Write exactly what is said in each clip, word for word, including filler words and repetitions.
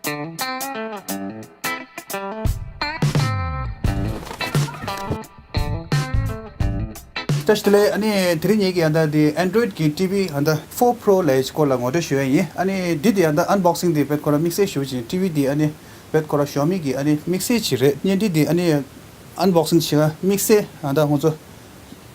བཀྲ་ཤིས་བདེ་ལེགས། ཨ་ནི་དེ་རིང་ངེད་ཀྱིས་ཡང་ད་འདི་Android་གི་ཊི་ཝི་ཡང་ད་ཕོར་Pro་ལབ་ཡས་སྐོར་ལ་ངོ་སྤྲོད་ཞུ་ཡས་ཡིན། ཨ་ནི་འདི་དེ་ཡང་ད་ཨན་བོག་སིང་དེ་བེད་ཁོ་ར་དམིགས་བསལ་ཞུ་བ་ཅིན་ཊི་ཝི་དེ་ཨ་ནི་བེད་ཁོ་ར་ཞའོ་མི་གི་ཨ་ནི་དམིགས་བསལ་ཅིག་རེད། བརྙན་འཕྲིན་དེ་ཨ་ནི་ཨན་བོག་སིང་བྱེད་ཡ་དམིགས་བསལ་ཡང་ད་ང་ཚོ་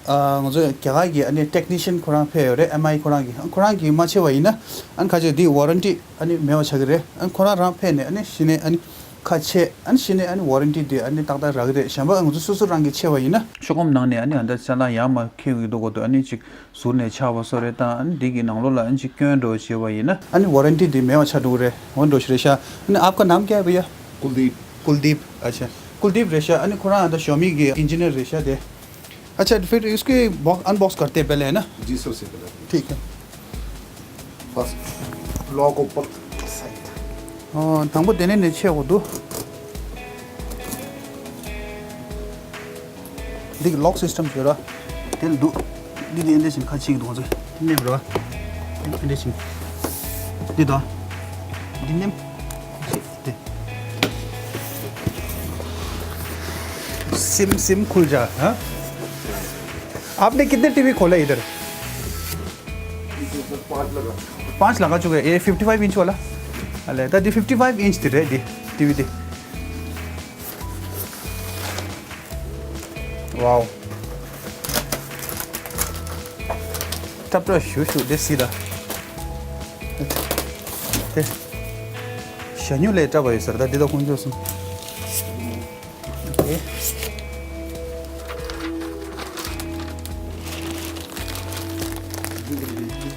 ཨ་ང་ཚོ་རྒྱ་གར་གྱི་ཨ་ནི་ཊེག་ནི་ཤན་ཁོ་རང་ཕེབས་ཡོད་རེད། ཨེམ་ཨའི་ཁོ་རང་གི་ཁོ་རང་གིས་མ་བྱས་པ་ཡིན་ན་ཨ་ནི་ཁ་ཆེ་འདི་ཝ་རན་ཊི་ཨ་ནི་མེད་པ་ཆགས་ཀྱི་རེད། ཨ་ནི་ཁོ་རང་རང་ཕེབས་ནས་ཨ་ནི་གཞི་ནས་ཨ་ནི་ཁ་ཆེ་ཨ་ནི་གཞི་ནས་ཨ་ནི་ཝ་རན་ཊི་དེ་ཨ་ནི་ཏག་ཏག་རག་གི་རེད། གཞན་པ་ང་ཚོ་སོ་སོ་རང་གིས་ཆས་པ་ཡིན་ན་ཤོག་སྒམ་ནང་ནས་ཨ་ནི་ཨ་ད་ཅ་ལག་ཡར་མར་འཁྱེར་གྱི་འདུག་གོ་འདུག་ཨ་ནི་ཅིག་ཟུར་ནས་ཆག་པ་སོགས་རེད། ད་ཨ་ནི་འདི་གི་ནང་ལོགས་ལ་ཨ་ནི་ཅིག་སྐྱོན་འགྲོ་བྱས་པ་ཡིན་ན་ཨ་ནི་ཝ་རན་ཊི་འདི་མེད་པ་ཆགས་འགྲོ་གི་རེད། འོ་འགྲོ་ཞིག་རེད་ཤག་ཨ་ནི་आपका नाम क्या है भैया? कुलदीप। कुलदीप। अच्छा। कुलदीप་རེད་ཤག་ཨ་ནི་ཁོ་རང་ཨ་ད་ཞའོ་མི་གི་ཨིན་ཇི་ནིར་རེད་ཤག་དེ། अच्छा, फिर इसके बॉक्स, अनबॉक्स करते हैं पहले, है ना? जी, सबसे पहले। ठीक है। फर्स्ट लॉक ऊपर साइड। ཨོ། དང་པོ་དེ་ནས་ནས་ཆས་འོ་འདུག་འདི་གི་ལོག་སིས་ཊམ་ཡོད་ར། དེ་ལ་འདུག་འདི་འདི་འདི་བཞིན་ཁ་ཕྱེ་གི་འདུག་ང་ཚོས་འདི་མནན་ར། འདི་འདི་བཞིན། འདི་དང་། འདི་མནན། འདི། सिम सिम खुल जा। हाँ। आपने कितने टीवी खोला इधर? पाँच लगा चुका है। ये फिफ्टी फ़ाइव इंच वाला। अले, दादी फिफ्टी फ़ाइव इंच दी रे, दी, टीवी दी। वाओ। टपरा शू शू दे सीधा। ते। शन्यू ले टपरा ये सरदा दे दो कौन जो सुन। Okay.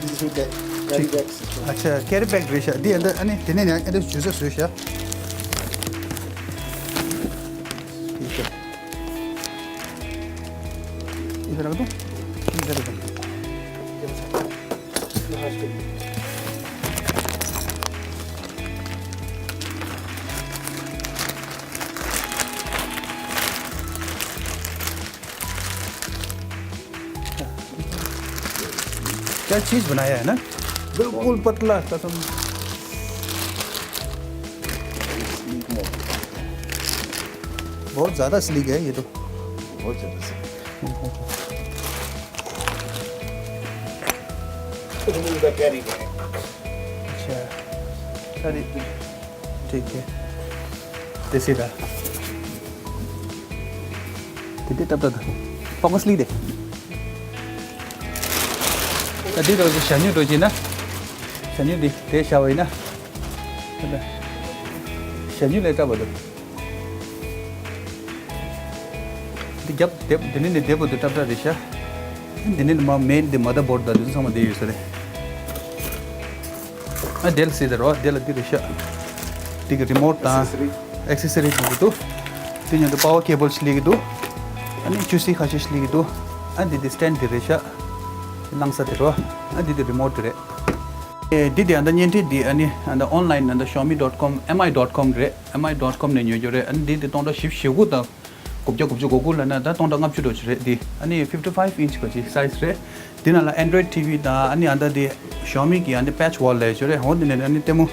This is the carry bag system. अच्छा, कैरी बैग रेशा। दी अंदर, अने, तेने ने, अंदर जूसर रेशा। ठीक है। इधर रख दो। इधर रख दो। क्या चीज बनाया है ना, बिल्कुल पतला कसम। बहुत ज्यादा स्लीक है ये तो। बहुत ज्यादा स्लीक। अच्छा। ठीक है। देसी दा। དེ་དེ་ཏབ་ཏབ་ཏབ། ཕོ་ཀ་སི་ལི་དེ། ད་འདི་རོ་ཞ་ཉུ་འགྲོ་གྱིས་ན། ཞ་ཉུ་འདི་དེ་བྱ་བ་ཡིན་ན། ཞ་ཉུ་ལས་སྐྲག་པ་འདུག་འདི་རྒྱབ་དེབ་འདི་ནི་ནི་དེབ་འདི་ཏབ་ཏབ་རེད་ཤག་འདི་ནི་ནི་མ་མེན་འདི་མ་ད་བོར་ད་འདི་ཚང་མ་འདི་ཡོད་ས་རེད། ཨ་དེ་ལ་སྲིད་དེ་རོ། དེ་ལ་འདི་རེད་ཤག་འདི་གི་རི་མོཊ་དང་ཨེག་སེ་སི་རི་འདི་འདུག་འདི་ཉིད་དུ་པ་ཝར་ཁེ་བལ་ཞིག་སླེབས་ཀྱི་འདུག་ཨ་ནི་ཅུ་སི་ཁ་ཤས་ཤིག་སླེབས་ཀྱི་འདུག་ཨ་འདི་འདི་སི་ཊེན་ཌི་འདི་རེད་ཤག་བླངས་ས་དེ་རོ། ཨ་འདི་འདི་རི་མོཊ་འདི་རེད། ཨེ་འདི་འདི་ཨ་ད་བརྙན་འཕྲིན་འདི་ཨ་ནི་ཨ་ད་ཨོན་ལ་ཡིན་ཨ་ད་ཞའོ་མི་ཌོཊ་ཀོམ་ཨེམ་ཨའི་ཌོཊ་ཀོམ་རེད། ཨེམ་ཨའི་ཌོཊ་ཀོམ་ནས་ཉོ་རྒྱུ་རེད། ཨ་ནི་འདི་འདི་སྟོང་ཕྲག་བཞི་བཅུ་ཞེ་དགུ་དང་། དགུ་བརྒྱ་དགུ་བཅུ་གོ་དགུ་ལབ་ན་ད་སྟོང་ཕྲག་ལྔ་བཅུ་འགྲོ་གི་རེད། འདི་ཨ་ནི་ཕིབ་ཊི་ཕའིབ་ཨིན་ཆི་ག་ཅིག་སའི་ཛི་རེད། འདི་ནང་ལ་ཨན་ཌོ་རོ་ཌི་ཊི་ཝི་དང་ཨ་ནི་ཨ་ད་འདི་ཞའོ་མི་གི་ཨ་ནི་པེ་ཆི་ཝོལ་ལབ་ཡ་ཅིག་ཡོད་རེད། འོ་འདི་ནས་ཨ་ནི་ལྟད་མོ་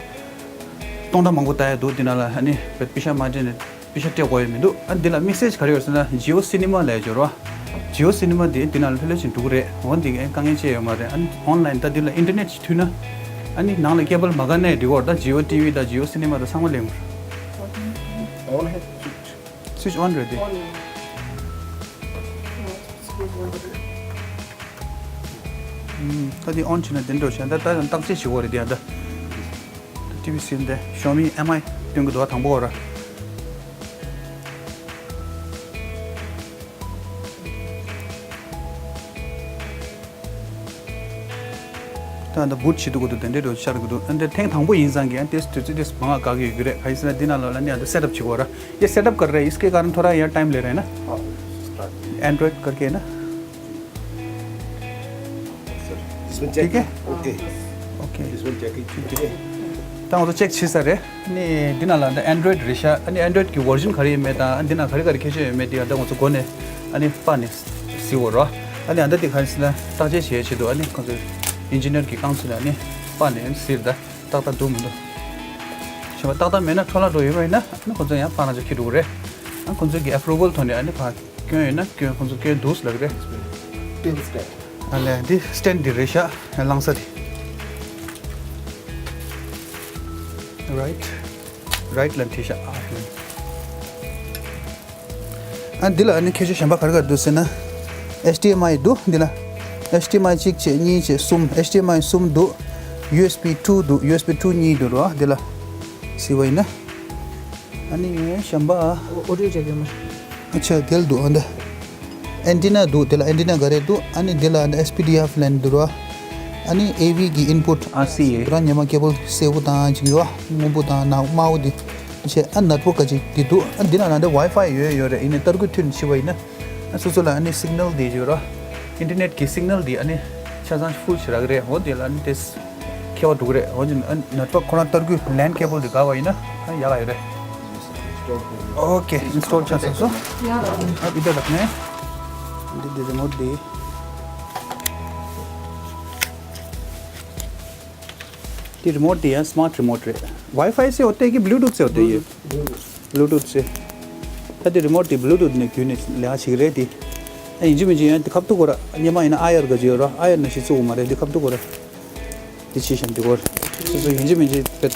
སྟོང་ཕྲག་མང་པོ་ལྟ་ཡ་འདུག་འདི་ནང་ལ་ཨ་ནི་པེ་ཤ་མ་སྤྲད་ནས་པེ་ཤ་སྤྲད་དགོས་ཡ་མི་འདུག་ཨ་འདི་ལ་དམིགས་བསལ་ག་རེ་ཡོད་ཟེར་ན་ཇི་ཨོ་སི་ནི་མ་ལབ་ཡ་ཅིག་ཡོད་རེད་བ། ཇི་ཨོ་སི་ནི་མ་འདི་འདི་ནང་ལ་ལྷོད་ལྷོད་ཅིག་འགྲོ་གི་རེད། འོ་འདི་གི་དཀའ་ངལ་ཅི་ཡང་ཡོད་མ་རེད། ཨ་ནི་ཨོན་ལ་ཡིན་ད་འདི་ལ་ཨིན་ཊར་ནེཊ་ཅིག་མཐུད་ན་ཨ་ནི་ནང་ལ་ཀེ་བལ་མ་ག་ནས་འགྲིག་གི་རེད། ད་ཇི་ཨོ་ཊི་ཝི་དང་ཇི་ཨོ་སི་ནི་མ་དང་ཚང་མ་ལེན་གི་རེད། ཨོན་ཧེ། སུའིཆ་ཨོན་རེད་དེ། ཨོན། ཨུམ། ད་དེ་ཨོན་བྱས་ན་དེ་འགྲོ་བྱས་ད་ད་བརྟག་དཔྱད་བྱེད་དགོས་རེད་དེ་ཡང་ད། ཊི་ཝི་སི་འདི་ཞའོ་མི་ཨེམ་ཨའི་སྟོན་གི་འདུག་བ་དང་པོ་ར། ད་ད་བུཊ་བྱེད་དུས་གོ་དུ་དེ་འདྲའི་འགྲོ་ཤར་གི་འདུག་ཨ་འདི་ཐེངས་དང་པོ་ཡིན་ཙང་གི་ཨ་ཏེས་དུས་ཚོད་ཏེས་མང་ང་བཀག་གི་ཡོད་གི་རེད། ག་ཡིན་ཟེར་ན་འདི་ནང་ལོགས་ལ་ནི་ཨ་འདི་སེ་ཊ་ཨབ་བྱེད་དགོས་ར། ये सेटअप कर रहे हैं, इसके कारण थोड़ा यार टाइम ले रहे हैं ना। हाँ, स्टार्ट। एंड्रॉयड करके है ना। सर, इसमें चेक ठीक है। ओके। ओके। इसमें चेक कीजिए। ད་ང་ཚོ་ཅེག་བྱས་ཚར་རེད། ཨ་ནི་འདི་ནང་ལ་འདི་ཨན་ཌོ་རོ་ཌི་རེད་ཤག་ཨ་ནི་ཨན་ཌོ་རོ་ཌི་གི་ཝར་ཤན་ག་རེ་ཡོད་མེད་དང་ཨ་འདི་ནང་ག་རེ་ག་རེ་ཁྱད་ཆོས་ཡོད་མེད་དེ་ཡང་ད་ང་ཚོ་སྒོ་ནས་ཨ་ནི་པ་ནས་གཟིགས་འོ་རོ། ཨ་ནི་ཨ་ད་དེ་ག་རེ་ཟེར་ན་བརྟག་དཔྱད་བྱེད་ཆེད་དུ་ཨ་ནི་ཁོང་ཚོ་ཨིན་ཇི་ནིར་གི་རྐང་ཚུགས་ནས་ཨ་ནི་པ་ནས་གཟིགས་ད་ཏག་ཏག་འདུག་མི་འདུག་བྱས་པ་ཏག་ཏག་མེད་ན་འཕྲོ་བརླག་འགྲོ་ཡོད་པ་ཡིན་ན་ཨ་ནི་ཁོ་ཚོ་ཡང་ཕར་རང་ཚོ་འཁྱེར་འགྲོ་གི་རེད། ཨ་ཁོ་ཚོ་གི་ཨེ་པུ་རུ་ཝལ་ཐོག་ནས་ཨ་ནི་ཕར་སྐྱོན་ཡོད་ན་སྐྱོན་ཁོ་ཚོ་སྐྱོན་འདུག་ལབ་ཀྱི་རེད། ཨ་ལས་འདི་སི་ཊེན་ཌི་འདི་རེད་ཤག་ཡང་བླངས་ས་དེ། རའིཊ་རའིཊ་ལ་འཁྲིད་ཤག་ཨ། ཨ་འདི་ལ་ཨ་ནི་ཁྱད་ཆོས་གཞན་པ་ག་རེ་ག་རེ་འདུག་ཟེར་ན། ཨེཆ་ཌི་ཨེམ་ཨའི་འདུག་འདི་ལ། ཨེཆ་ཌི་ཨེམ་ཨའི་གཅིག་བྱས་གཉིས་བྱས་གསུམ། ཨེཆ་ཌི་ཨེམ་ཨའི་གསུམ་འདུག་ཡུ་ཨེས་བི་ཊུ་འདུག་ཡུ་ཨེས་བི་ཊུ་གཉིས་འདུག་ར། འདི་ལ་གཟིགས་པ་ཡིན་ན། ཨ་ནི་གཞན་པ། ཨོ་ཌི་ཡོ་ཅེག་ཡོད་མ་རེད། ཨ་ཆ་དེ་ལ་འདུག་ཨ་འདི། ཨན་ཊི་ན་འདུག་དེ་ལ་ཨན་ཊི་ན་ག་རེ་འདུག་ཨ་ནི་འདི་ལ་ཨ་ནི་ཨེས་པི་ཌི་ཨེཕ་ལན་འདུག་ར། ཨ་ནི་ཨེ་ཝི་གི་ཨིན་པུཊ། ཨར་སི་ཨེ། ར་ཉི་མ་ཀེ་བལ་སེར་པོ་དང་ཅིག་ཡོད་ཨ། སྔོན་པོ་དང་ནག་དམར་པོ་འདི། བྱས་ཨ་ནེཊ་ཝརཀ་ག་ཅིག་འདི་འདུག་ཨ་འདི་ལ་ན་འདི་ཝའི་ཕའི་ཡོད་ཡོད་རེད། ཡིན་ནའི་ཏར་སྐུད་མཐུད་ནས་ཕྱི་པ་ཡིན་ན། ཨ་སོ་སོ་ལ་ཨ་ནི་སིག་ནལ་འདི་ཡོད་ར། ཨིན་ཊར་ནེཊ་གི་སིག་ནལ་འདི་ཨ་ནི་ཆ་ཚང་ཕུལ་བྱེད་རག་གི་རེད། འོ་འདི་ལ་ཨ་ནི་ཏེས་ཁྱད་པར་འགྲོ་གི་རེད། འོ་འདི་ཨ་ནེཊ་ཝརཀ་ཁོ་རང་ཏར་སྐུད་ལན་ཀེ་བལ་འདི་དགའ་བ་ཡིན་ན་ཨ་ནི་ཡག་ག་ཡོད་རེད། ཨོ་ཁེ། ཨིན་སི་ཊོལ་ཆགས་ཚར་སོང་། ཡ། ཨ་བི་ད་ལབ་ནས། འདི་འདི་རི་མོཊ་འདི། འདི་རི་མོཊ་འདི་ཡང་སི་མཱཊ་རི་མོཊ་རེད། ཝའི་ཕའི་སེ་འོ་ཏེ་གི་བྷུ་ལུ་ཊུཐ་སེ་འོ་ཏེ་ཡོད། བྷུ་ལུ་ཊུཐ་སེ། ད་འདི་རི་མོཊ་འདི་བྷུ་ལུ་ཊུཐ་ནས་བརྒྱུད་ནས་ལས་ཀ་བྱེད་ཀྱི་རེད་འདི། ཨ་ཡིན་གཅིག་མིན་གཅིག་ཡང་འདི་ཁ་ཐུག་གོ་ར་སྔོན་མ་ཡིན་ན་ཨ་ཡར་ག་ཅིག་ཡོད་ར། ཨ་ཡར་ནང་བཞིན་བཙུགས་དགོས་མ་རེད། འདི་ཁ་ཐུག་གོ་ར། འདི་ཕྱི་བཞིན་འདི་སྐོར། སོ་སོ་ཡིན་གཅིག་མིན་གཅིག་བེད་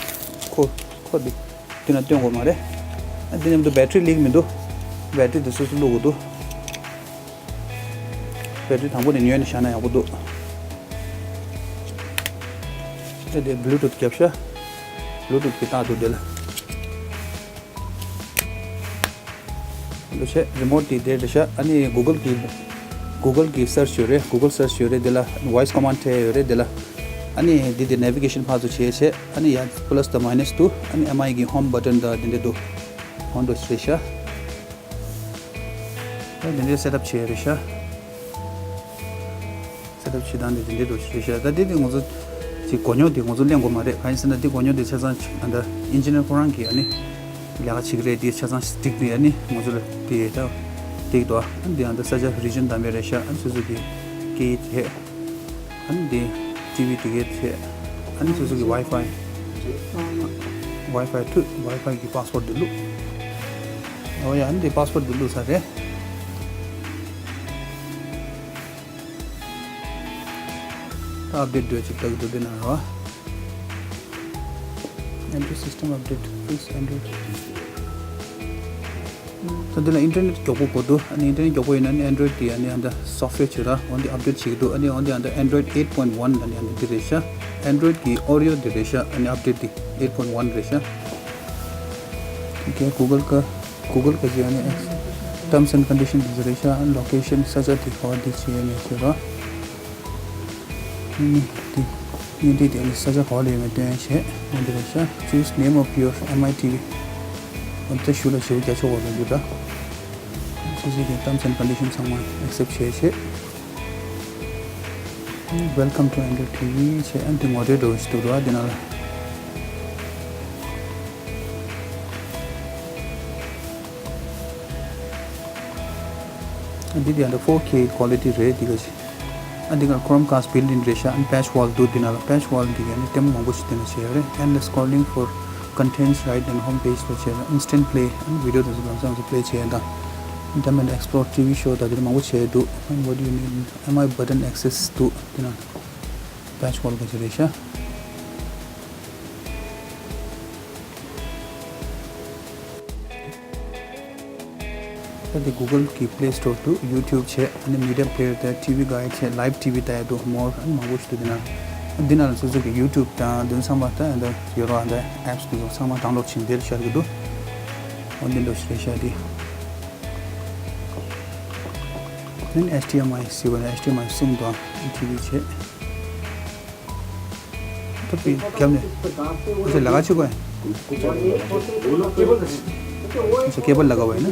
ཁོ་ཁོ་འདི་འདི་ན་སྟོན་དགོས་མ་རེད། ཨ་འདི་མཉམ་དུ་བེ་ཊི་རི་ལིག་མི་འདུག་བེ་ཊི་རི་འདི་སོ་སོ་བླུག་དགོས་འདུག་བེ་ཊི་རི་དང་པོ་ནས་ཉོས་ནས་བཞག་ན་ཡག་པོ་འདུག་ཨ་འདི་བྷུ་ལུ་ཊུཐ་རྒྱབ་ཤག་བྷུ་ལུ་ཊུཐ་གི་རྟགས་འདུག་འདི་ལ། འདུག་བྱས་རི་མོཊ་དེ་དེ་རེད་ཤག་ཨ་ནི་གུ་གལ་གི་གུ་གལ་གི་སར་ཆི་ཡོད་རེད། གུ་གལ་སར་ཆི་ཡོད་རེད། དེ་ལ་ཝོའི་སི་ཀོ་མན་ཌ་སྤྲད་ཡོད་རེད། དེ་ལ་ཨ་ནི་འདི་དེ་ནེ་བི་གེ་ཤན་ཕར་ཚུར་བྱས་བྱས་ཨ་ནི་ཡ་པ་ལ་སི་དང་མའི་ནས་དུ་ཨ་ནི་ཨེམ་ཨའི་གི་ཧོམ་བ་ཊན་དང་དེ་འདྲ་འདུག་ཧོམ་འདུག་རེད་ཤག་ཨ་དེ་འདྲ་སེ་ཊ་ཨབ་བྱས་རེད་ཤག་སེ་ཊ་ཨབ་བྱེད་སྟངས་དེ་དེ་འདྲའི་འདྲ་ཞིག་རེད་ཤག་ད་དེ་དེ་ང་ཚོ་ཅིག་གོ་རྙོག་དེ་ང་ཚོ་གླེང་དགོས་མ་རེད། གང་ཡིན་ཟེར་ན་དེ་གོ་རྙོག་དེ་ཆ་ཚང་ཅིག་ཨ་ད་ཨིན་ཇི་ནེར་ཁོ་རང་གིས་ཨ་ནི་ལས་ཀ་བྱེད་ཀྱི་རེད། དེ་ཆ་ཚང་སྒྲིག་དེ་ཨ་ནི་ང་ཚོ་ལ་དེ་ད་དེ་ཡོད་ད། ཨ་ནི་དེ་ཨ་ད་ས་ཆ་རི་ཇན་དམ་པའི་རེད་ཤག་ཨ་ནི་སོ་སོ་གི་སྐད་ཡིག་དེ་ཨ་ནི་དེ་ཊི་ཝི་དེ་གའི་དེ་ཨ་ནི་སོ་སོ་གི་ཝའི་ཕའི་ཝའི་ཕའི་ཐུ་ཝའི་ཕའི་གི་པ་སི་ཝར་ཌི་དེ་བླུགས། ཨོ་ཡ་ཨ་ནི་དེ་པ་སི་ཝར་ཌི་དེ་བླུགས་ཚར་རེད། ད་ཨབ་ཌེཊ་འགྲོ་ཅིག་ལྟ་གི་འདུག་དེ་ན་ར། Android system update, please Android. ད་འདི་ལ་ཨིན་ཊར་ནེཊ་མགྱོགས་པོ་དགོས་འདུག་ཨ་ནི་ཨིན་ཊར་ནེཊ་མགྱོགས་པོ་ཡིན་ན་ནི་ཨེན་ཌོ་རོ་ཡིཌ་དེ་ཨ་ནི་ཨ་ད་སོབ་ཝེར་བྱེད་ར་འོན་ཏེ་ཨབ་ཌེཊ་བྱེད་ཀྱི་འདུག་ཨ་ནི་འོན་ཏེ་ཨ་ད་ཨེན་ཌོ་རོ་ཡིཌ་ཨེཊ་པོའིན་ཊི་ཝན་ལ་ནི་ཨ་ནི་འདི་རེད་ཤག་ཨེན་ཌོ་རོ་ཡིཌ་གི་ཨོ་རི་ཡོ་འདི་རེད་ཤག་ཨ་ནི་ཨབ་ཌེཊ་དེ་ཨེཊ་པོའིན་ཊི་ཝན་རེད་ཤག་ཨོ་ཁེ། གུ་གལ་ག་གུ་གལ་ག་ཅི་ཨ་ནི་ཊརམ་སི་ཨེན་ཌི་ཀོན་ཌི་ཤན་དེ་ཚོ་རེད་ཤག་ཨ་ནི་ལོ་ཀེ་ཤན་ས་ཆ་དེ་ག་བ་དེ་བྱེད་ཡས་མེད་ཤག་ར། ཨ་ནི་དེ་ཨ་ནི་དེ་དེ་ཨ་ནི་ས་ཆ་ག་བ་ལ་ཡོད་མེད་སྟོན་ཡས་བྱས་ཨ་ནི་དེ་རེད་ཤག Choose name of your M I T V. ཨ་ནི་ད་གཞུག་ལ་ཞེ་པོ་རྒྱག་ཆོག་པ་རེད་འདུག་ད། སོ་སོ་གི་ཊརམ་སི་ཨེན་ཌི་ཀོན་ཌི་ཤན་ཚང་མ་ཨེག་སེབ་བྱས་བྱས། Welcome to Android T V བྱས་ཨ་ནི་དེ་ངོ་སྤྲོད་འདྲ་བོ་ཞིག་འདུག་ར་དེ་ནང་ལ། ཨ་འདི་དེ་ཨ་ནི་ཕོར་ཁེ་ཀོ་ལི་ཊི་རེད་འདི་ག་ཞིག་ཨ་འདི་ག་ཁོ་རོམ་ཁ་སི་ཊི་བྷིལ་ཨིན་རེད་ཤག་ཨ་ནི་པེ་ཇི་ཝོལ་འདུག་འདི་ནང་ལ་པེ་ཇི་ཝོལ་འདི་ག་ཨ་ནི་ཊེམ་མང་པོ་ཞིག་འདི་ནང་བྱས་ཡོད་རེད། Endless scrolling for contents right and home page ལ་བྱས་ན་instant play ཨ་ནི་བི་ཌི་ཡོ་དེ་ཚོ་ལམ་སང་ཚོ་པི་ལེ་བྱས་ཡོད་དང་ཊེམ་ཨེན་ཌི་ཨེག་སི་པི་ལོར་ཊི་ཝི་ཤོ་དང་འདི་འདྲ་མང་པོ་བྱས་འདུག་ཨ་ནི་What do you need? M I button access འདུག་འདི་ནང་པེ་ཇི་ཝོལ་ག་ཅིག་རེད་ཤག་ད་དེ་གུ་གལ་གི་པི་ལེ་སི་ཊོར་དུ་ཡུ་ཊུབ་བྱས་ཨ་ནི་མི་ཌི་ཡ་པི་ལེ་ཡར་དང་ཊི་ཝི་གའིཌ་བྱས་ལའིབ་ཊི་ཝི་ལྟ་ཡ་འདུག་མོར་ཨ་ནི་མང་པོ་ཞིག་འདུག་འདི་ན་འདི་ན་ལ་སོ་སོ་གི་ཡུ་ཊུབ་དང་འདི་ཚང་མ་ད་ཨ་ནི་ཡོད་རོགས་ཨ་ནི་ཨེབ་སི་འདི་ཚོ་ཚང་མ་ཌའུན་ལོཌ་བྱས་འདིར་ཤར་གི་འདུག་འོ་འདི་འདྲ་ཞིག་རེད་ཤག་འདི་ཨ་ནི་ཨེཆ་ཌི་ཨེམ་ཨའི་ཟེར་བ་ལ་ཨེཆ་ཌི་ཨེམ་ཨའི་གསུམ་དང་ཊི་ཝི་བྱས། ཐུབ་པའི་རྒྱབ་ནས། ཁོ་ཚོས་ལས་ཀ་བྱེད་དགོས། ཁོ་ཚོས་ཀེ་བལ་ལ་དགའ་བ་ཡིན་ན།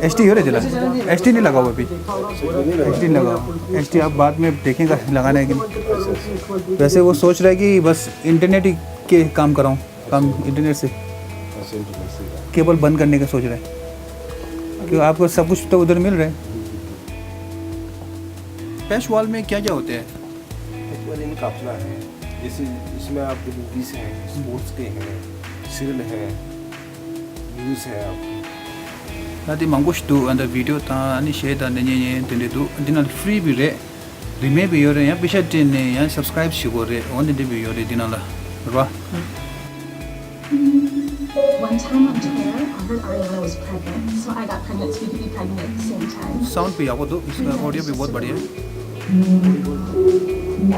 ཨེཆ་ཌི་ཡོད་རེད་དེ་ལ། ཨེཆ་ཌི་ནི་ལ་དགའ་བ་བི། ཨེཆ་ཌི་ནི་ལ་དགའ་བ། एचडी आप बाद में देखेगा, लगाने के। वैसे वो सोच रहा है कि बस इंटरनेट ही के काम कराऊं, काम इंटरनेट से। अच्छा, इंटरनेट से। केबल बंद करने का सोच रहा है। क्यों, आपको सब कुछ तो उधर मिल रहा है। पैच वॉल में क्या क्या होते हैं? पैच वॉल इनका अपना है। जैसे इसमें आपके मूवीज हैं, स्पोर्ट्स के हैं, सीरियल है, न्यूज़ है आपकी। ད་དེ་མང་པོ་ཞིག་འདུག་ཨ་ད་བི་ཌི་ཡོ་དང་ཨ་ནི་གཞས་དང་འདི་ཉན་ཉན་དེ་འདྲ་འདུག་འདི་ནང་ལ་ཕི་རི་བི་རེད། རིན་མེད་པའི་ཡོད་རེད། ཡང་པེ་ཤ་སྤྲད་ནས་ཡང་སབ་སི་ཀ་རེབ་བྱེད་དགོས་རེད། འོ་འདི་འདྲ་བི་ཡོད་རེད། འདི་ནང་ལ་རེད་བ། One time on Twitter, I heard Ariana was pregnant, so I got pregnant so we could be pregnant at the same time. Sound भी ཡག་པོ་འདུག་ཨོ་ཌི་ཡོ་भी बहुत बढ़िया है।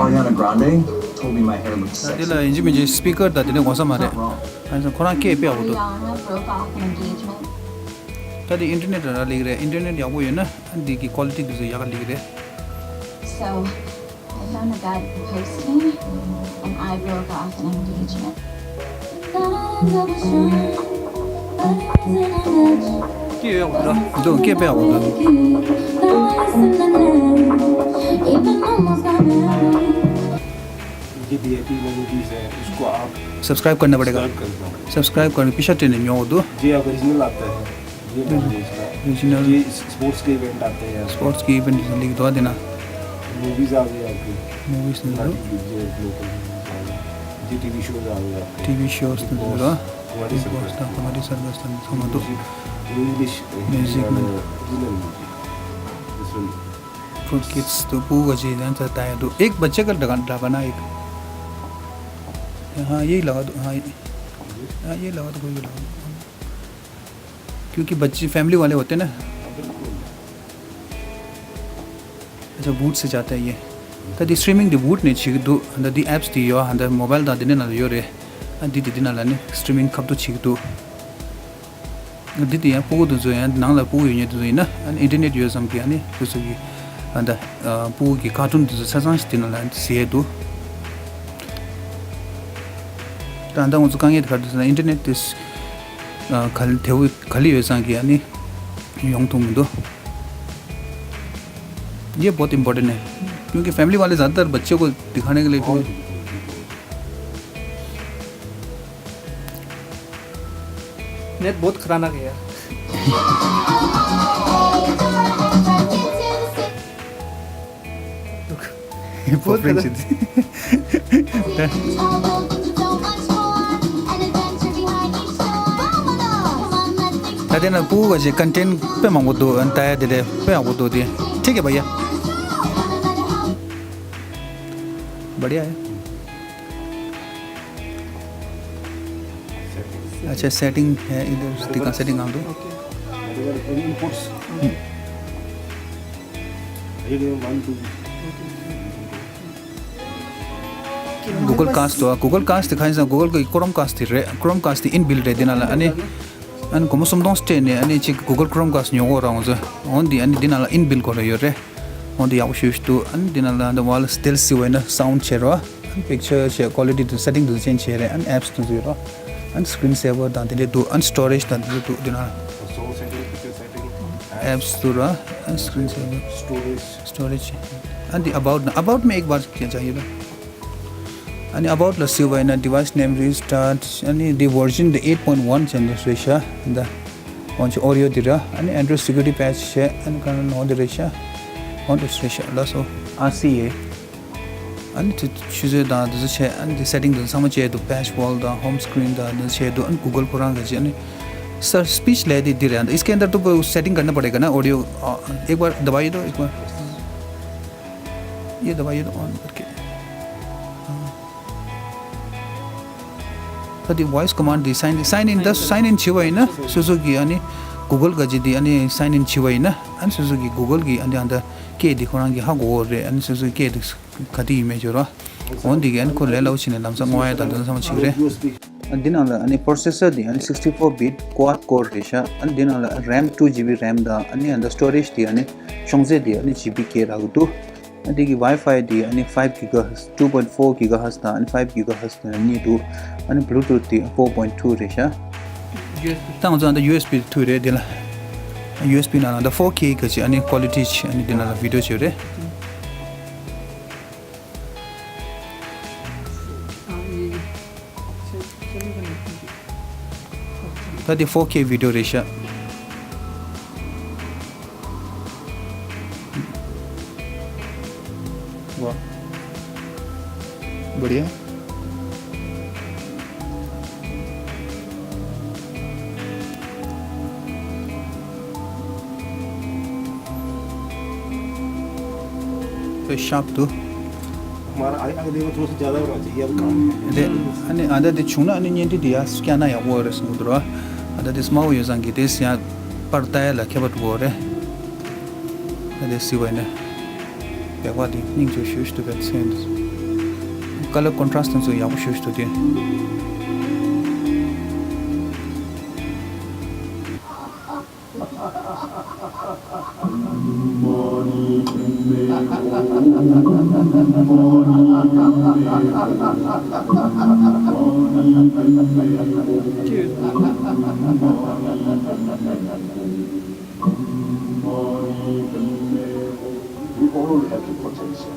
Ariana Grande told me my hair looked sexy. དེ་ལ་ཡིན་གཅིག་མིན་གཅིག་སི་པི་ཀར་དང་དེ་འདྲ་གོ་ས་མ་རེད། Not wrong. ཨ་ནི་ཁོ་རང་སྐད་དཔེ་ཡག་པོ་འདུག Ariana broke off an engagement. ད་དེ་ཨིན་ཊར་ནེཊ་ལ་རག་ལས་ཀྱི་རེད། ཨིན་ཊར་ནེཊ་ཡག་པོ་ཡོད་ན་འདི་གི་ཀོ་ལི་ཊི་དེ་ཚོ་ཡག་ག་སླེབས་ཀྱི་རེད། So, I found a guy to propose to me, and I broke off an engagement. སྐད་ཡག་པོ་འདུག་འདུག་སྐད་དཔེ་ཡག་པོ་འདུག ये we I P movies है, उसको आप सब्सक्राइब करना पड़ेगा। सब्सक्राइब करना पड़ेगा। सब्सक्राइब करके पीछे ट्रेन में हो दो। ये ओरिजिनल आता है, ये मूवीज का। ओरिजिनल। ये स्पोर्ट्स के इवेंट आते हैं। स्पोर्ट्स के इवेंट लिख दो देना। मूवीज आ गई आपकी। मूवीज नहीं दो। ये लोकल, ये टीवी शोज आ गए आपके। टीवी शोज तो दो। Comedy big boss circus. था, कॉमेडी सर्कस था, समझ दो। म्यूजिक, इंग्लिश, म्यूजिक में। Original music. इसमें For kids तो पूरा जी जान चाहता है तो एक बच्चे का डगा-, डगाना एक। हाँ, यही लगा दो। हाँ, ये, हाँ, ये लगा दो, कोई भी लगा दो। क्योंकि बच्चे फैमिली वाले होते हैं ना। अच्छा, वुड से जाता है ये। ད་འདི་སི་ཊི་རི་མིང་འདི་བུཌ་ནས་བྱེད་ཀྱི་འདུག་ད་འདི་ཨེབ་སི་འདི་ཡོད། ད་མོ་བལ་དང་འདི་ནས་ལ་ཡོད་རེད། ཨ་འདི་འདི་འདི་ནང་ལ་ནི་སི་ཊི་རི་མིང་ཁ་ཐུག་བྱེད་ཀྱི་འདུག་འདི་དེ་ཡང་སྤུ་གུ་དེ་ཚོ་ཡང་ནང་ལ་སྤུ་གུ་ཡོད་མཁན་དེ་ཚོ་ཡིན་ན་ཨ་ནི་ཨིན་ཊར་ནེཊ་ཡོད་ཙམ་གྱིས་ཨ་ནི་དེ་ཚོ་གི་ཨ་ད་སྤུ་གུ་གི་ཀར་ཊུན་དེ་ཚོ་ཆ་ཚང་ཞིག་དེ་ནང་ལ་གཟིགས་ཡས་འདུག་ད་ད་ང་ཚོ་དཀའ་ངལ་དེ་ག་རེ་འདུག་ཟེར་ན་ཨིན་ཊར་ནེཊ་དེ་ག་དེ་བོ་ག་ལེ་ཡོད་ཙང་གིས་ཨ་ནི་ཡོང་ཐུབ་མི་འདུག ये बहुत इंपॉर्टेंट है क्योंकि फैमिली वाले ज़्यादातर बच्चों को दिखाने के लिए नेट बहुत खतरनाक है यार। बहुत खतरनाक। ད་དེ་ན་སྤུ་གུ་ག་ཅིག་ཀོན་ཊེན་དཔེ་མང་པོ་འདུག་ཨན་ད་ཡ་དེ་དེ་དཔེ་ཡག་པོ་འདུག་དེ་ठीक है भैया। बढ़िया है। अच्छा, सेटिंग है इधर, दिखा, सेटिंग आ दो। Google Cast དོ། Google Cast དེ་ག་ཡིན་ཟེར་ན་Google གི་Chromecast དེ་རེད། Chromecast དེ་ཨིན་བིལ་རེད། དེ་ནང་ལ་ཨ་ནི་ཨ་ནི་སྒོར་མོ་སུམ་སྟོང་སྤྲད་ནས་ཨ་ནི་ཅིག་Google Chromecast ཉོ་དགོས་ར། འོང་ཚོ་འོན་དེ་ཨ་ནི་དེ་ནང་ལ་ཨིན་བིལ་དགོས་ར་ཡོད་རེད། འོན་དེ་ཡག་པོ་ཞེ་པོ་ཞིག་འདུག་ཨ་ནི་དེ་ནང་ལ་ཨ་ནི་ཝལ་སི་ཊལ་སི་བས་ན་སའུན་ཌི་བྱེད་རོགས། ཨ་ནི་པིག་ཅར་བྱས་ཀོ་ལི་ཊི་དེ་སེ་ཊིང་དེ་ཚོ་ཅེན་ཇི་བྱས་རེད། ཨ་ནི་ཨེབ་སི་དེ་ཚོ་ཡོད་རོགས། ཨ་ནི་སི་ཀི་རིན་སེ་ཝར་དང་དེ་འདྲས་འདུག་ཨ་ནི་སི་ཊོ་རེཇ་དང་དེ་འདྲས་འདུག་དེ་ནང་ཨེབ་སི་འདུག་ར། ཨ་ནི་སི་ཀི་རིན་སེ་ཝར། སི་ཊོ་རེཇ། སི་ཊོ་རེཇ། ཨ་ནི་ཨ་བའུ་ཊི་ན། ཨ་བའུ་ཊི་མེ་ཨེག་བར་ཅེན་ཇི་ཡོད་རོགས། ཨ་ནི་ཨ་བའུ་ཊི་ལ་སི་བ་ཡིན་ན་device name restart ཨ་ནི་འདི་version འདི་eight point one ཅན་འདི་རེད་ཤག་འདི་འོན་ཅི་ཨོ་རི་ཡོ་འདི་ར། ཨ་ནི་Android security patch བྱས། ཨ་ནི་ག་ནང་འོ་འདི་རེད་ཤག་འོ་འདི་རེད་ཤག་ལགས་སོ། ཨར་སི་ཨེ། ཨ་ནི་དེ་ཆུ་ཚོད་དང་དེ་ཚོ་བྱས། ཨ་ནི་དེ་སེ་ཊིང་དེ་ཚོ་ཚང་མ་བྱས་འདུག patch wall དང་home screen དང་དེ་ཚོ་བྱས་འདུག་ཨ་ནི་Google ཁོ་རང་གི་ཅི་ཨ་ནི་सर, स्पीच ले दी, दी रहे हैं। इसके अंदर तो वो सेटिंग करना पड़ेगा ना, ऑडियो, अ, एक बार दबाइए तो, एक बार। ये दबाइए तो, ऑन करके। ད་དེ་voice command དེ་sign, sign in ད་sign in བྱས་པ་ཡིན་ན་སོ་སོ་གི་ཨ་ནི་Google ག་ཅི་དེ་ཨ་ནི་sign in བྱས་པ་ཡིན་ན་ཨ་ནི་སོ་སོ་གི་Google གི་ཨ་ནི་ཨ་ད་སྐད་དེ་ཁོ་རང་གི་ཧ་གོ་གི་རེད། ཨ་ནི་སོ་སོའི་སྐད་དེ་ག་དེ་ཡིན་མེད་ཅོ་ར། འོན་དེ་གི་ཨ་ནི་ཁོ་ལས་སླ་པོ་བྱས་ནས་ལམ་སང་བསྔོ་ཡ་དང་དེ་ཚང་མ་བྱེད་ཀྱི་རེད། ཨ་འདི་ནང་ལ་ཨ་ནི་processor དེ་ཨ་ནི sixty four bit quad core རེད་ཤག་ཨ་འདི་ནང་ལ་RAM two GB RAM དང་ཨ་ནི་ཨ་ད་storage དེ་ཨ་ནི་ཤོང་ཚད་དེ་ཨ་ནི་ཇི་བི་བརྒྱད་རག་གི་འདུག་ཨ་འདི་གི་Wi-Fi དེ་ཨ་ནི་five gigahertz, two point four gigahertz དང་ཨ་ནི་five gigahertz དང་གཉིས་འདུག་ཨ་ནི་Bluetooth དེ་four point two རེད་ཤག་ད་ང་ཚོ་ཨ་ད་ཡུ་ཨེས་བི་ཐུག་རེད། དེ་ལ་ཡུ་ཨེས་བི་ནང་ལ་ད་four K ག་ཅིག་ཨ་ནི་quality ཅིག་ཨ་ནི་དེ་ནང་ལ་video བྱེད་རེད། ད་དེ་four K video རེད་ཤག་ཝ། बढ़िया। ཤོབ་འདུག་མར་ཨ་ཨ་དེ་ཐོག་སུ་རྒྱ་ལ་ར་ཅི་ཡར་གང་། དེ་ཨ་ནི་ཨ་ད་དེ་བྱུང་ན་ཨ་ནི་བརྙན་འཕྲིན་དེ་ཡར་བསྐྱལ་ན་ཡག་པོ་རེད་གསུངས་འདུག་ར། ཨ་ད་དེ་སྨྲ་བོ་ཡོད་ཙང་གི་དེ་ཡང་པར་ལྟ་ཡ་ལ་ཁྱད་པར་འདུག་གོ་རེད། ཨ་དེ་སི་བའི་ནི་བེག་པ་དེ་སྙིང་རྗེ་ཞེ་པོ་ཞིག་འདུག་བེག་ཚན་དེ་ཚོ་ཀ་ལར་ཀོན་ཊ་རཱསི་དེ་ཚོ་ཡག་པོ་ཞེ་པོ་ཞིག་འདུག་དེ། We all have the potential.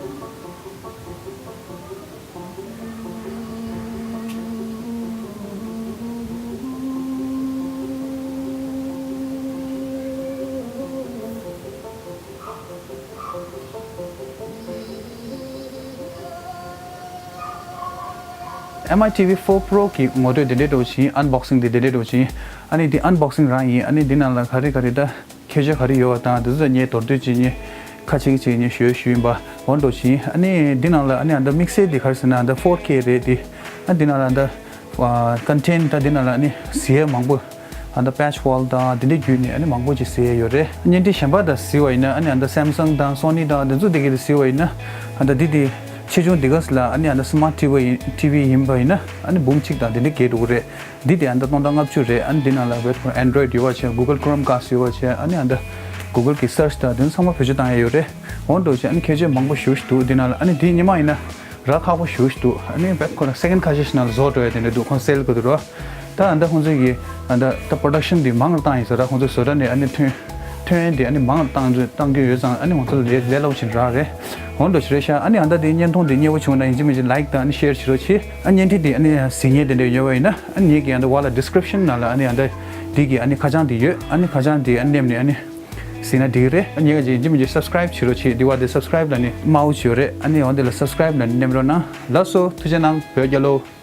M I T V four Pro གི་ངོ་སྤྲོད་དེ་འདྲའི་འདྲ་བོ་ཞིག་ཡིན། ཨན་བོག་སིང་དེ་དེ་འདྲའི་འདྲ་བོ་ཞིག་ཡིན། ཨ་ནི་དེ་ཨན་བོག་སིང་རང་ཡིན། ཨ་ནི་དེ་ནང་ལ་ག་རེ་ག་རེ་ད། ཁྱད་ཆོས་ག་རེ་ཡོད་པ་དང་དེ་ཚོ་ངས་མདོར་བསྡུས་ཅིག་ངས་ཁ་ཅིག་ཅིག་ངས་ཞུ་ཞུ་ཡིན་པ་འོ་འདྲ་ཞིག་ཨ་ནི་འདི་ནང་ལ་ཨ་ནི་ཨ་ད་དམིགས་བསལ་འདི་ག་རེ་ཟེར་ན་ཨ་ད་ཕོར་ཁེ་རེད་འདི། ཨ་འདི་ནང་ལ་ཨ་ད་ཀོན་ཊེན་ཊི་ད་འདི་ནང་ལ་ཨ་ནི་གཟིགས་ཡས་མང་པོ་ཨ་ད་པེ་ཆི་ཝོལ་དང་འདི་འདྲའི་བརྒྱུད་ནས་ཨ་ནི་མང་པོ་ཅིག་གཟིགས་ཡས་ཡོད་རེད། བརྙན་འཕྲིན་གཞན་པ་དང་གཟིགས་པ་ཡིན་ན་ཨ་ནི་ཨ་ད་སེམ་སང་དང་སོ་ནི་དང་དེ་ཚོ་དེ་གས་དེ་གཟིགས་པ་ཡིན་ན་ཨ་ད་འདི་དེ་ཆེ་ཆུང་འདི་ག་ལ་ཨ་ནི་ཨ་ད་སི་མ་ཊི་ཊི་ཝི་ཡིན་པ་ཡིན་ན་ཨ་ནི་འབུམ་གཅིག་དང་འདི་འདྲའི་བརྒལ་འགྲོ་གི་རེད། འདི་དེ་ཨ་ད་སྟོང་ཕྲག་ལྔ་བཅུ་རེད། ཨ་ནི་འདི་ནང་ལ་བེད་ཁོ་ཨན་ཌོ་རོ་ཡིཌ་ཡོད་པ་བྱས་གུ་གལ་ཀོ་རོམ་ཀ་སི་ཡོད་པ་བྱས་ཨ་ནི་ཨ་ད་གུ་གལ་གི་སར་ཆི་དང་དེ་ཚང་མ་བེད་སྤྱོད་བཏང་ཡ་ཡོད་རེད། འོ་འདྲ་བྱས་ཨ་ནི་ཁྱད་ཆོས་མང་པོ་ཞེ་པོ་ཞིག་འདུག་འདི་ནང་ལ་ཨ་ནི་འདི་ཉི་མ་ཡིན་ན་རག་ཁག་པོ་ཞེ་པོ་ཞིག་འདུག་ཨ་ནི་བེད་ཁོ་ན་སེ་ཀེན་ཁ་ཤས་ཤིག་ནང་ལ་བཟོ་འགྲོ་ཡ་དེ་འདྲ་འདུག་ཁོང་སེལ་གི་འདུག་རོ། ད་ཨ་ད་ཁོང་ཚོས་ཀྱི་ཨ་ད་ད་པོ་རོ་ཌག་ཤན་འདི་མང་རུ་བཏང་ཡིན་ཟེར། ད་ཁོང་ཚོས་བཟོ་གྲྭ་ནས་ཨ་ནི་ཐོན་ཐོན་ཡ་འདི་ཨ་ནི་མང་རུ་བཏང་བཏང་གི་ཡོད་ཙང་ཨ་ནི་ཁོང་ཚོ་ལ་ལས་ལས་སླ་པོ་ཞིག་རག་རེད། འོ་འདྲ་ཞིག་རེད་ཤག་ཨ་ནི་ཨ་ད་དེ་བརྙན་ཐུང་འདི་མཉེས་པོ་བྱུང་ན་ཡིན་གཅིག་མིན་གཅིག་ལའིཀ་དང་ཨ་ནི་ཤེར་བྱེད་རོགས་བྱེད། ཨ་བརྙན་འཕྲིན་འདི་ཨ་ནི་གཟིགས་མཁན་དེ་འདྲ་ཡོད་པ་ཡིན་ན་ཨ་ནི་ངེད་ཀྱི་ཨ་ད་འོག་ལ་ཌི་སི་ཀི་རིབ་ཤན་ནང་ལ་ཨ་ནི་ཨ་ད་འདི་གི་ཨ་ནི་ཁ་བྱང་འདི་ཡོད། ཨ་ནི་ཁ་བྱང་འདི་ཨ་ནི་མནན་ནས་ཨ་ནི་གཟིགས་ན་འགྲིག་གི་རེད། ཨ་ངེད་ཀྱི་ཡིན་གཅིག་མིན་གཅིག་སབ་སི་ཀི་རབ་བྱེད་རོགས་བྱེད། འདི་བ་དེ་སབ་སི་ཀི་རབ་ལ་ནི་དམའ་བོ་བྱེད་ཡོད་རེད། ཨ་ནི་འོ་འདི་ལ་སབ་སི་ཀི་རབ་ལ་ནི་མནན་རོགས་གནང་། ལགས་སོ་ཐུགས་རྗེ་གནང་བོད་རྒྱལ་ལོ།